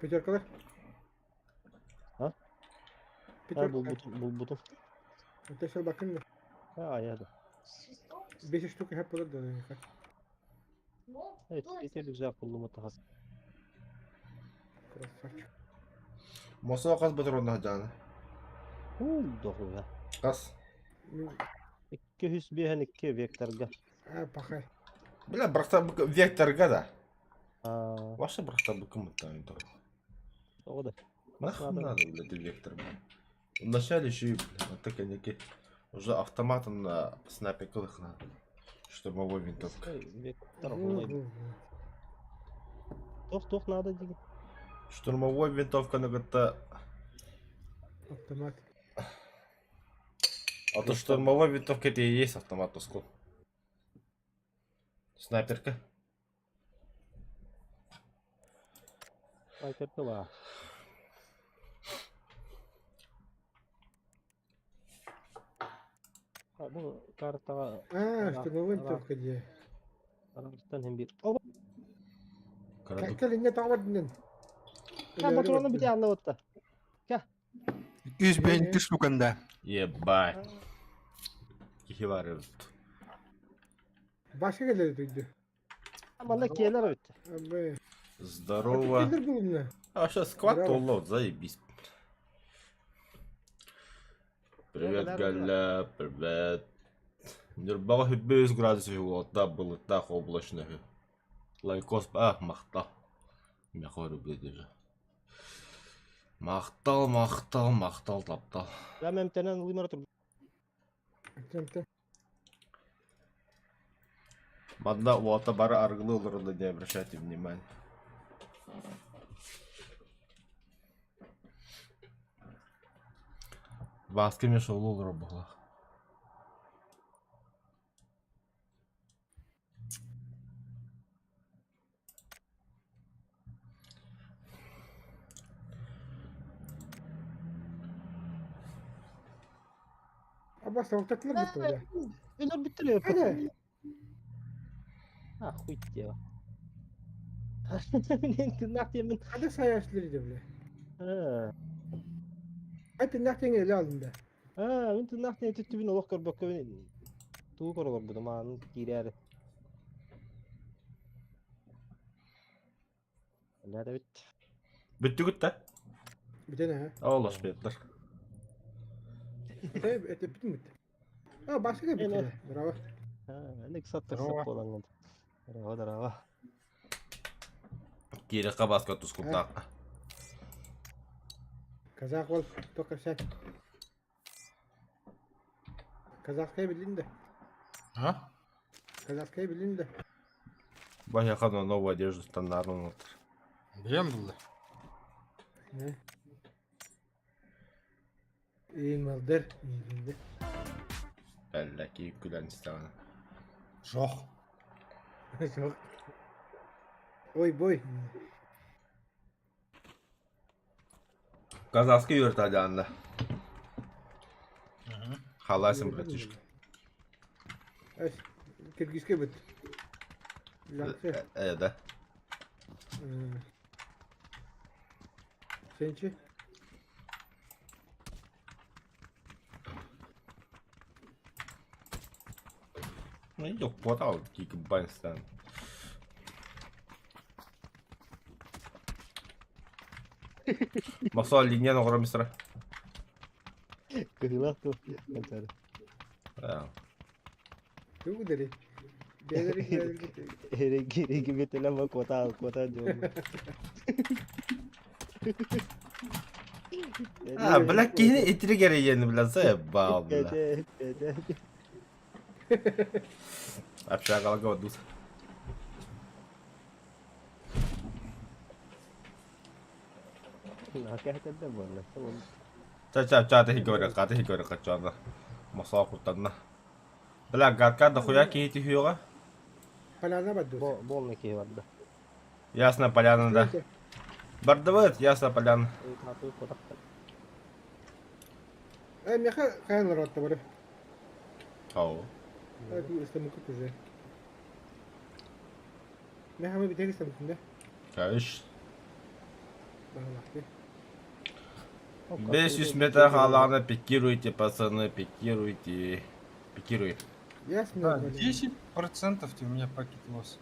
Пятеркалар. А? Пятерка. Булбутум, булбутум. Это все бакын да. А, я да. 5 штука хап болар да. Evet, yeter güzel kullumu tahas. Красавчик. Мосоо хас патроннаах дьааны? Хул дохуя. Хас? Ну, 252 векторга. а, пахай. Бля, брахта векторга да. А, Ваша брахта быкым то. о да. Нахуй Надо. надо, блядь, вектор, блядь. Вначале еще и, блядь, вот так они уже автоматом на снайперках надо. Штурмовой винтовка. Вектор булай. Тох тох надо диги. Штурмовой винтовка на это. Автомат. А то штурмовой винтовка это и есть автомат тускло. Снайперка. Снайперка var. Ha, bu karta А, штурмовой винтовка где? Arabistan hem bir. Оба, Краду. Кел инне тағар динен. патроны бите алла отта. 252 штуканда. Ебать. Кихи бар эбит. Башка келер дүйді. Манда келер өтті. Абы. Здорово. Келер бұл А сейчас сквад Здорово. толло, заебись. Привет, Здорово. Галя, привет. Нюрбаҕа 105 градус уотта былыттаах облачно Лайкос, а, махтал. Мехору же. Махтал, махтал, махтал, таптал. Да мен тенен лымар тур. Манна уота бары аргылы олороллор, не обращайте внимания. Бааска эмиэ шоулу олорор буоллах. Абас ортатылар бит ол. Өлөр биттер. Әне. А, хуй дева. Мен тынақ темін. Қада саяшылар еді біле. А, Ай тынақ теңе эле алында. а, мен тынақ тен түттүбүн олох көрбөккө туу көрөлөр буду маанын киирээри. Ля да бит. Бүттүгүт да? Бүтен ha. Ол оспеттер. Это бүтүн бит. А, башка бит. Эне. Браво. А, эник саттыр Здорово. сап боланган. Здорово, здорово. Киирэххэ бааска тускултаахха. Казах бол только вся. Казахская билин да. А? Казахская билин да. Баһыаха новую одежду стандартный отыр. Билем булды. И малдер. Бэллэки күлэн истэҕинэ. Жоқ. Жоқ. Ой, бой. Казахский үөртэ Халайсың, братишка. Киргизская бит. Лаксы. Э, да. Сенчи? Ну, идёт хватало, такие кабан стан. Махсал линияны оҕоро мистера. Кыһылах ту. Контары. Тугу дери. Бэйэлэри бэйэлэри. Эреги эреги бетелема кота кота жол. А, бля, киһини итирик эрийиэн, бля, заебал, бля. Бете, бете. Общагалага дус. Накаһатада буолла. Ча ча ча ты говорю, ты говорю, чана. Махсал куттанна. Бля, гадка дохуя киһи түһүөҕэ. Поляна баддус. Болны киһи барда. Ясно, поляна, да. Бардыбыт, ясно, поляна. Тату котактар. Э, меха каян ротта бары. Ау. Э, ку истемукут уже. Меха мы битеги истемукунда. Кайш. баһылаахтыы. 500 метр хаалаҕына пикируйте, пацаны, пикируйте. Пикируй. Ясно. Да, 10% ты у меня пакет лосс.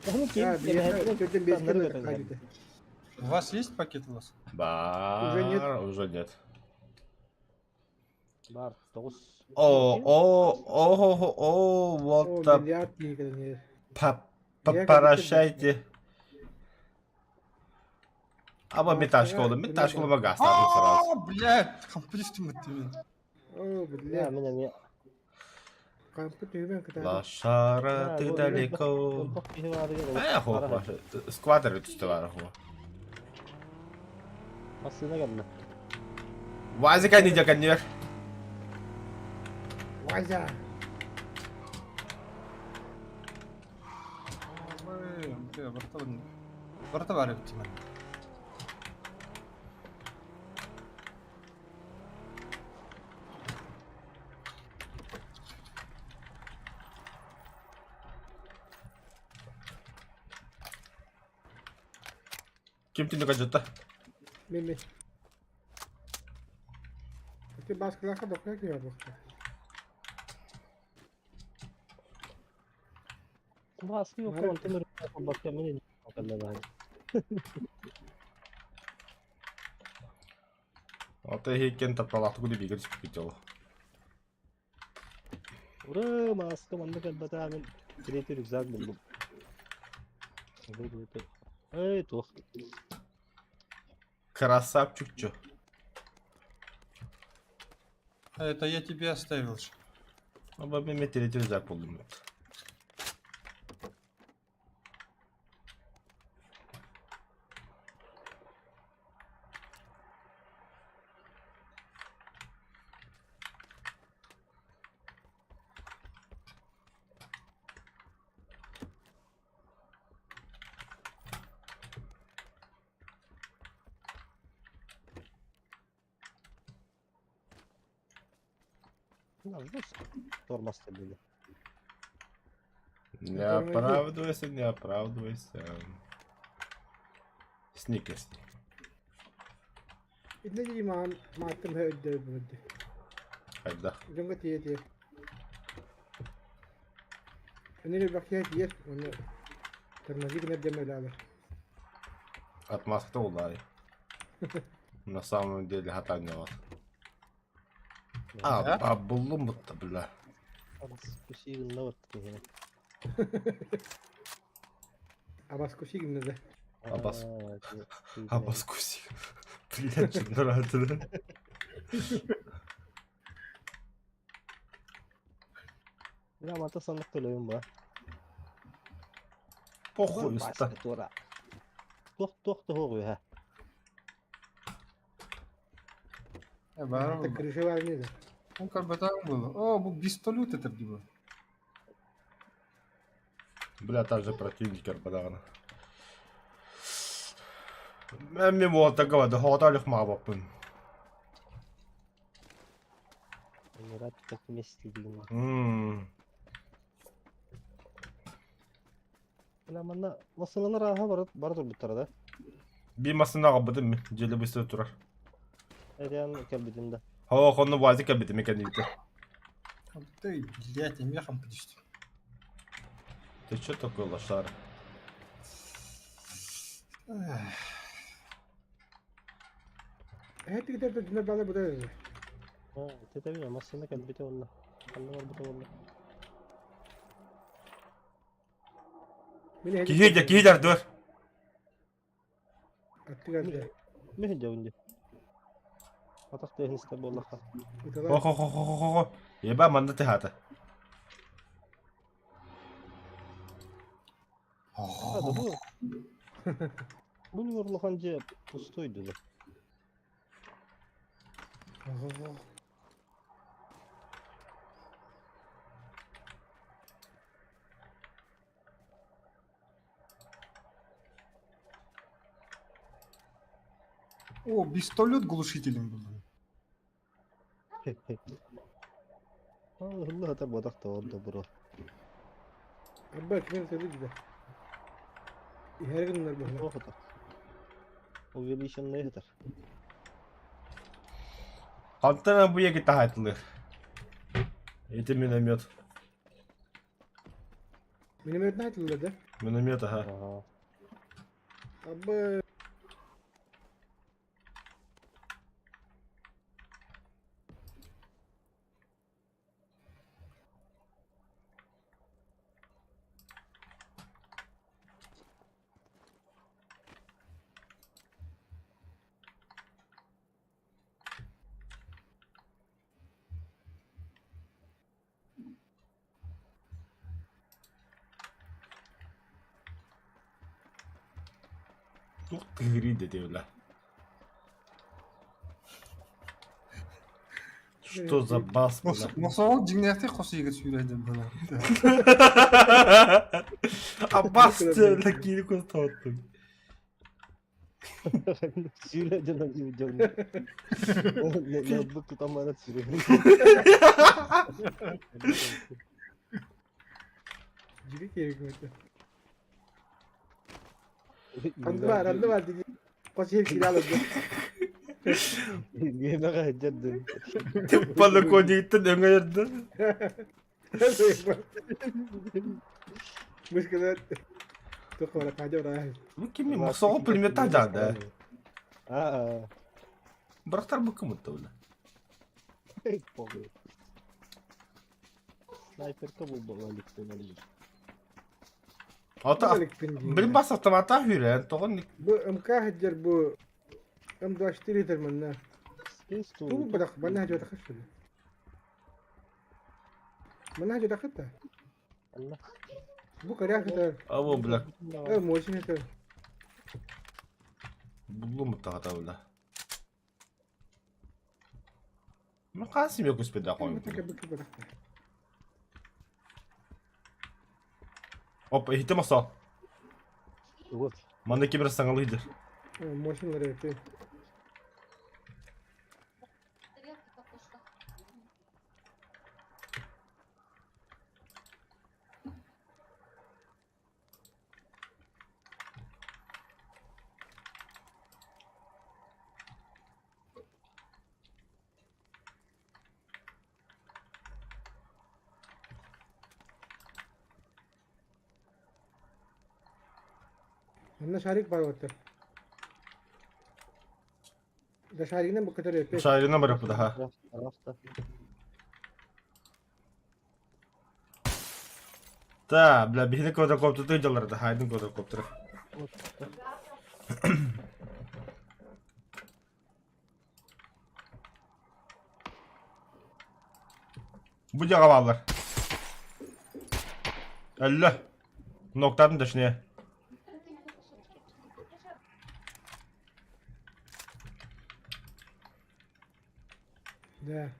Ону ким Да, биэхэ төрдөн биэскэ дылы хаалбыта. У вас есть пакет лосс? Бар, Уже нет. Уже нет. Бар, тоҕус. О, о, о, о, вот О, the миллиард киһи кэлэн па- Я Прощайте. Аба меташка oldu. Меташка olma gazladım сразу. А, блядь, компьютер мы ты. О, Я бля, мин эмиэ. кампы түһүбэн кытаары. Лошара, ты далеко. А я Сквадр түсті бар хо. Массыына кэллэ. Вазика не деканер. Вазя! Барта бар эбит мен. Ким түнді кажетті? Мин мин. Ити бааскалаахха дохуя киһи буолбуттар. Бааскы yok онтон өрүттэ мин кэллэ баһын. Ата хейкен тапталақты күді бігір түсіп кетті ол. Ура, маска манна кэлбэтэ мин третий рюкзак буллум. Эй, туох. Красавчик чё. А это я тебе оставил же. Аба мен метелетер рюкзак болдым. Тормоз были. Не оправдывайся, не оправдывайся. Сникерс. Итинэ дии маҕан мааттым һэ өйдөбүт. Хайда. Дьоҥҥо тиийэ тиийэ. Өнөр бакыйа тиийэр, уонна тормози гынар диэн өлөөлөр. Отмазка улай. На самом деле хатанила. А, Да? а буллум будто, бля. Кусигин вот киһини. Абаскуси гынна да. Абас. Абаскуси. Блядь, что нравится, да? Бля, мата саннык төлөйүм ба. Похуй, ста. Тура. Туох туох туох үһэ. Бар Так крыша бар не да. Он как бы там было. О, бу пистолет это было. Бля, там же противники арбадагана. Мен вот такого, да хоталих мабапын. Рад так вместе деген. Ммм. Бля, манна масыналар аха бар бар турбуттар да. Би масына бытым, желі быстро турар. Эриан кэлбитин да. Хо, хонну вазика битим экен дейді. Ты, блядь, я мехом подожди. Ты чё такой лошара? Эһэ тигитэр да дьоннор баалар бутар. Тете бile масына кэлбите онна. Ханна бар бута онна. Мин эһэ Киһи киһи дур. Аттыгар да. Мехин жабынды. Атах тыһын боллаха. Ыталар. Хо хо хо хо хо хо. Еба манда ты хата. Бу. Бу орлахан же пустой дылы. О, пистолет глушителем был. Allah та бодах та онда бро. Абба ким сөйлейді да. Иһэр гыннар буһла. Охота. Увеличенный этер. Хантан бу яки таһайтылыр. Ити миномет. Миномет айтылды да? Миномет, ага. Ага. Абы Туох тыһырый дэтиэлэ. Что за бас, бля? Мосоол дьиҥнээхтик хос иһигэр сүүрэ сылдьан буолар. А бас диэн киири куттаабыттым. Сүүрэ дьонон дьон. Ноутбук тутан баран сүүрэ. Жиги керек өтө. Анды бар, анды бар диги. Қос ел кире алады. Үөмэҕэ сылдьар дуу. Балыкониктан өҥөйөрдө. Мышкалар. Тоқора қажа бар. Бу кими мохсоҕо пулемета дьаада. Аа. Бырахтар бу кымытта бile. Похуй. Снайперка булбала иликпин Ата били бас автомата хүрэн тоҕон Бу МК хеджер бу М24 терминна. Ту бадах банна хажа тахаш. Манна хажа тахата. Бу каря хатар. Або бля Э мощный хатар. буллум тахата бля. Ма қасым yok үспеде қойым. Опа, иһитим охсоо. Вот. Манна ким эрэ саҥалыйдыр. Мощный рэпи. Тарелки картошка. Манна шарик бар оттар. Да шаригинен бу кытар эпи. Шаригынан барыппыт аха. Рафта. Та, бля, биһини квадрокоптеры дьалларда, хайдын квадрокоптер. Бу дьаҕа бааллар. Өллө. Ноктатын точнее. Да.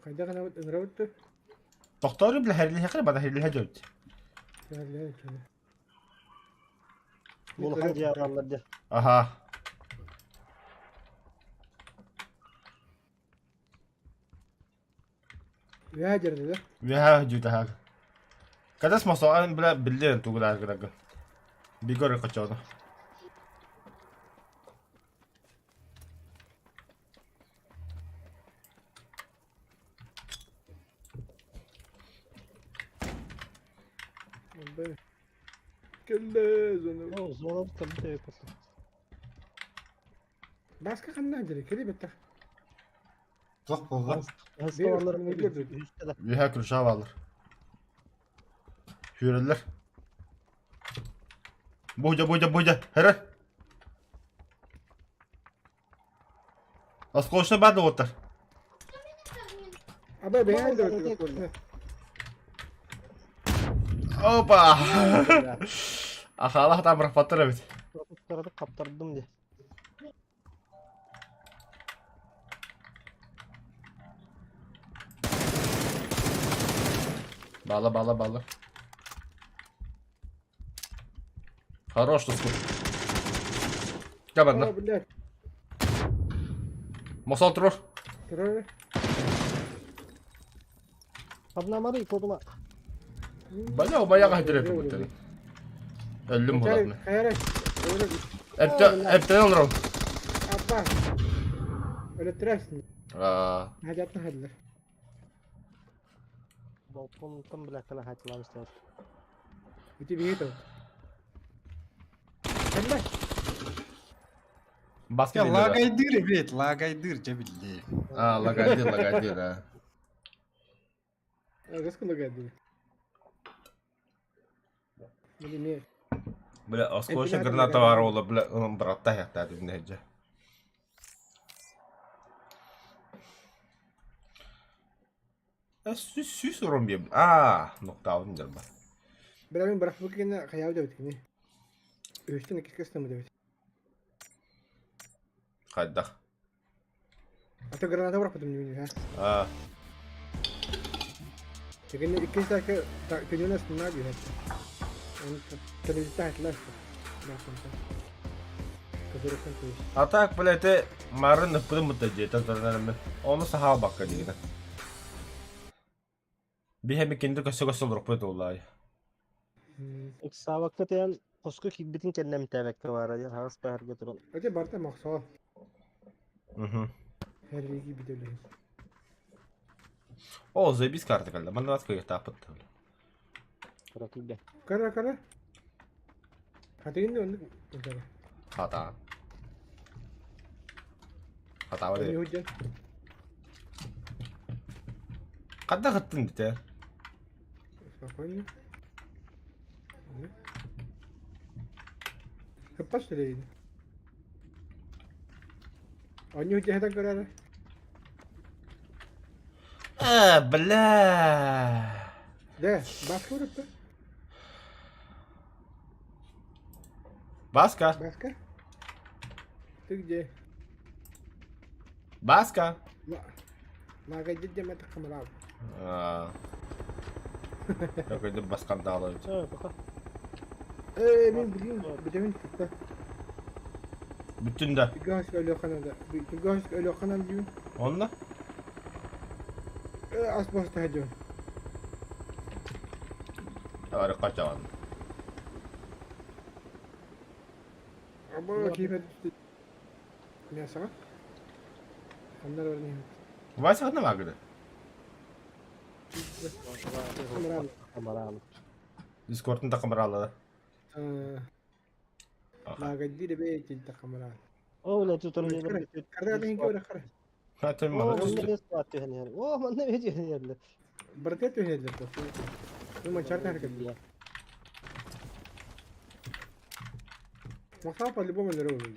Хайда гана ынырабытты. Тохтору бля херлиһэ бада херлиһэ дьөт. Улахан дьиэ дьэ. Аха. Үһэ дьэрдэ да. Үһэ дьүтэ Кадас мосоҕан бля биллэн тугулаар гырагын. Бигор кочону. Кэллэ зона. О, зона кабыта после. Баска ханна дьэрэ кели беттах. Туох буолла? Хаскалар Үһэ күршаа баалар. Хүрэллэр. Буйда, буйда, буйда. Хәрэ. Осколочно баар доҕоттор. Аба бэйэн дьэрэ. Опа! Ахалах там бырахпаттар эбит. Каптардым де. Бала, бала, бала. Хорош, туску. Кабанна. О, блядь. Мосол турур. Турар. Абнамары кодума. Бая, бая хадыр этим. Өллүм буладны. Хайара. Эптэн олорон. Аппа. Өлөттөрөөсүн. Аа. Хадьаттан хадылар. Болконтон бля кала хатылан истер. Ити биһи тыл. Кэллэ. Баска Я биллэ да. лагайдыр эбит, лагайдыр дьэ биллиэ. Аа, лагайдыр, лагайдыр, аа. Агыс лагайдыр. Билимиэ. Бля, осколочная Эпилятор граната лагайдыр. баар буолла, бля, быратта аһыахтаат ibнэһдьэ. Сүүс урон биэбит. Аа, нуктаабын дьарба. Бля мин бырахпыт кэннэ хайаабыт эбит кини. Үһүстэн иккискэ ыстаммыт эбит. Хайдах? А то граната бырахпытым дии ха. Аа, Кини иккис таакы күнүн астына биһэт. Телевизор хатылар. Көзөрөккөн күйүс. А так, бля, это марын ыппытым бутта дьиэтэн туран Ону сахаалбакка диигин. Биһэми кинди көссө-көссө олорукпут улаай. Ыксаабакка тэйэн хоско киирбитин кэннэ эмтээбэккэ баара диэн хаҕыс баһарга туран. Ити барыта мохсоо. Мгм. Хэрриги бүтөлү. О, заебись карта кэллэ. Манна бас кыйахтаахпыт. Кыра киирдэ. Кара кара. Хатыгын оннук кара. Хата. Хатаба Они диэн. худьан. Хадда хаттын дите. Спокойно. Хаппас төлөйүн. Они худьан хатан көрөр. А, бля. Дэ, баска уруппа. Баска. Баска? Ты где? Баска. Лагайдит диэмэтэ хамарааб. Аа. Какой-то баскандал. Э, пока. Ээ, мин билим, билимин тутта. Бүттүн да. Түгөөс өлөөханада. Түгөөс өлөөханан диибин. Онно? Э, ас боста хадьон. Ары качаан. Аба киимэ Мясоҕа? Ханна эрэ баран иһэбит. Вася ханна баагыды? Хамараал. Хамараал. Дискордун да хамарааллара. Лагайдиир эбээ хамараал. О, бля, тут он Карда хинки бара хара. Хатын О, мала манна түстү. бес саат түһэн иһэр. О, манна бес түһэн иһэллэр. Барыта түһэллэр да. Ну, манчарта харакат. Махсаа по-любому нөрөө.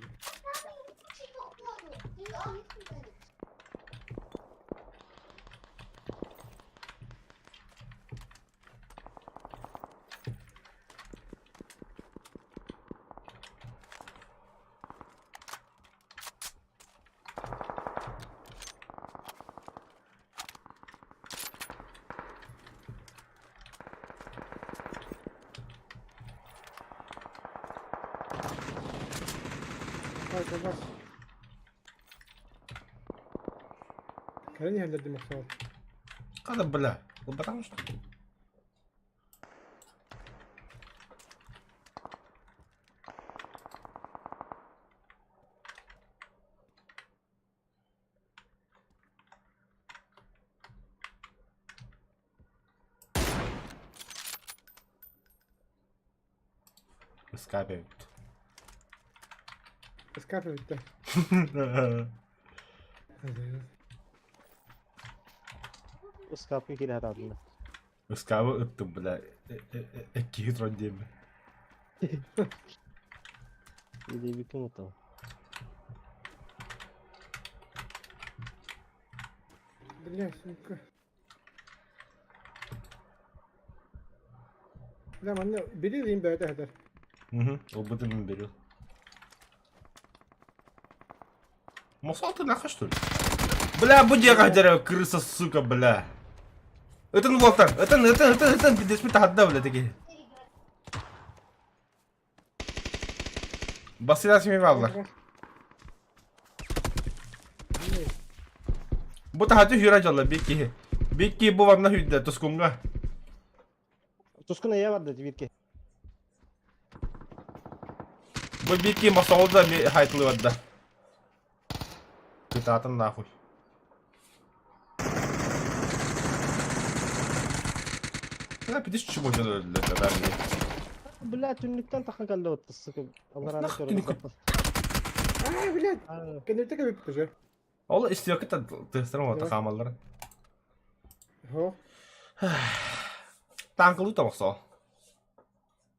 Бас бас. Кэлэн иһэллэр дии Махсаа. Хата бля. Потому что. Скапе. Скапе бүттэ. Ыскаапка киирэ сатаатылар. Ыскаабы ыттым, бля. Киһи туран диэм. Илиибиккин ыттым. Бля, сука. Бля, манна били диин бэйэтэ хатар. Угу. Ылбытым мин беру. Мосал ты нахуй что ли? Бля, бу дьиэҕэ крыса, сука, бля. Ытын уолтан, ытын, ытын, ытын, ытын, пиздец тахадда, бля, такие. Басыйдан семи бааллар. Бу таһаты хүрэ дьолла бик киһи. Бик киһи бу ванна хүрдэ тускунга. Тускун эйэ барда биирке. Бу бики мосолда ми хайтылы барда. Кытаатын нахуй. Бля, пидиш чего да, Бля, түннүктэн тахан кэллэ вот сука. Алараны Нах көрөн түннүк. саппын. Ай, блядь, кэннитэ кэбиппит уже. Ол истиэккэ тыастарын уота хаамаллара. Хо. Танкылыы тобохсоо.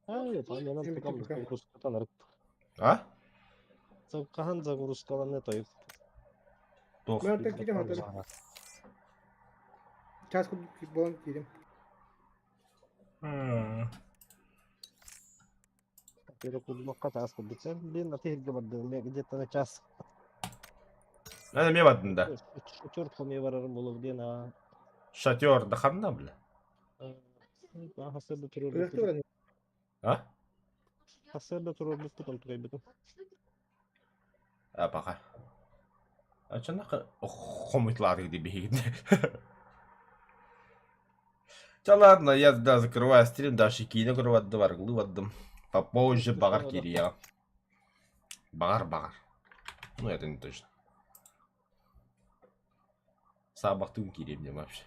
Ай, панянан тукам загрузкатан арыт. А? Хаһан загрузкаланна тойук. Туох. Мен ортан киирем ортан. Час курдук буолан киирим. Перекудмакка таас курдук. Блин, а ты бардым. Где-то на час. Надо мне бардым да. Шатер хоме барарым болов диэн а. Шатер да ханна бля. Хасырда Үрәхте турар. баран. А? Хасырда турар буппут онтугайбытым. А пока. А чё нахуй хомутлары где бегит? Да ладно, я да, закрываю стрим, дальше киинэ көрө бардым, бардым. Попозже баҕар киириэҕэ. Баҕар, баҕар. Ну, это не точно. Саабахтыын киириэм вообще.